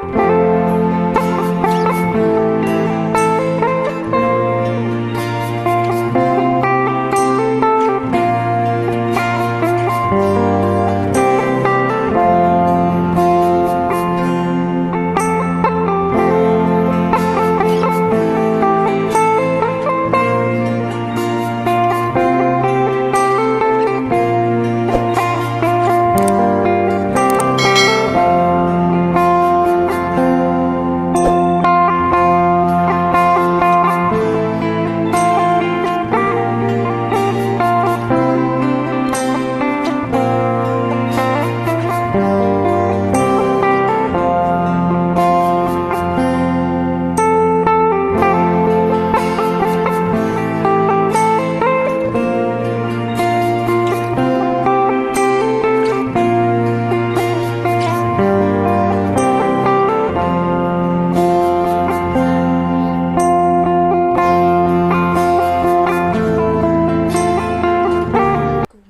Aku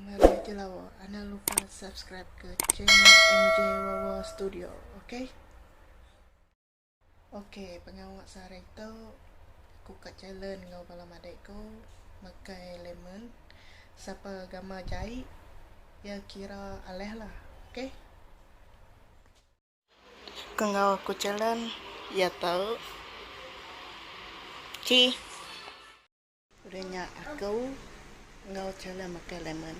Maria Jelawa. Anang lupa subscribe ke channel MJ Wawa Studio. Okay? Ok, pengawa sehari tu aku ka challenge enggau bala madik ku makai lemon. Sapa gambar jai iya kira alih lah. Ok. Ke enggau aku challenge iya tu. Chi. Udah nya aku enggau challenge makai lemon.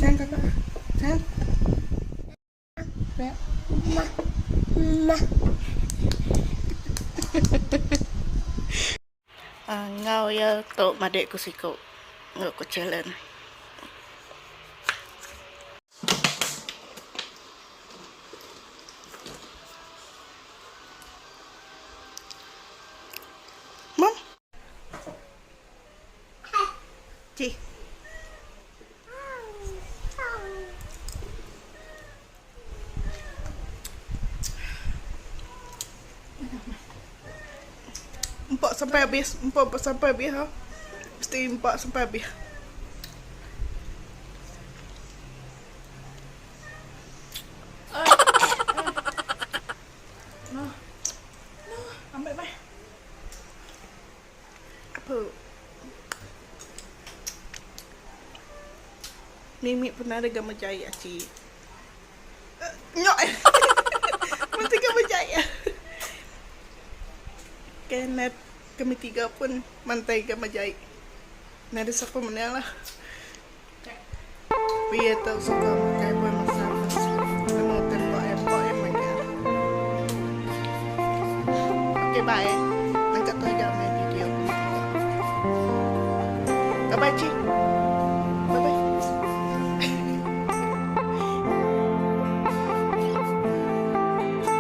Sayang kakak. Sayang. Ya. Ma. Ma. Ah, ngau ya tu madik ku siku. Ngau ku challenge. Mom. Cih. Empa sampai habis, empa sampai habis ha. Mesti empa sampai habis. Nah. Nah, ambil mai. Apa? Mimik pun ada gambar jahit aci. Nyok. Mesti gambar jahit. Kenneth kami tiga pun mantai gambar jahit. Nada siapa menang lah. Tapi iya tau suka makai buah masak. Nemu tembak yang buat yang makan. Okay, bye.